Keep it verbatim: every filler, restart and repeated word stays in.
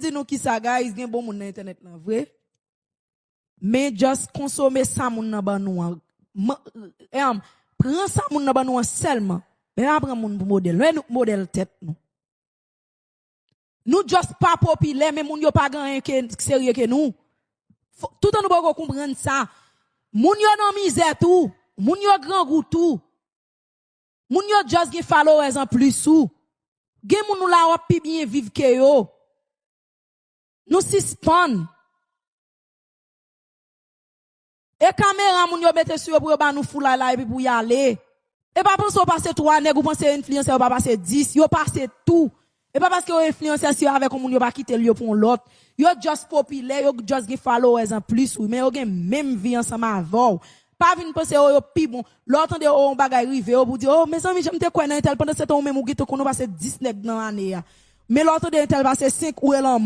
di nou kisa, guys, gen bon moun nan entènèt lan vre. Men just konsome sa moun nan ban nou an. Man- em, pran sa moun nan ban nou an sèlman. Men pa pran moun pou modèl. Men nou modèl tèt nou. Nou just pa popilè, men moun yo pa gen anyen ke serye ke nou. Fo- Toutan nou poko konprann sa. Moun yo nan mizè tou. Moun yo grangou tou. Moun yo just gen followers an plis ou. Gen moun ou la w ap pi byen viv ke yo. Nou sispann. E kamera moun yo mete sou yo pou yo ba nou foulay la epi pou y ale. E pa panse w pase twa nèg, ou panse enfliyansè yo pa pase dis, yo pase tou. E pa paske yo enfliyansè si yo avèk yon moun yo pa kite l yo pou yon lòt. Yo just popilè, yo just gen followers an plis wi, men yo gen menm vi ansanm avè w. Pa vin panse yo, yo pi bon. Lè w tande yo yon bagay rive yo pou di, oh mezanmi, jan m te kwè nan entèl, pandan se tan ou menm ou gentan konn ou pase dis nèg nan ane a. Men lè w tande entèl pase senk, ou e lanmò.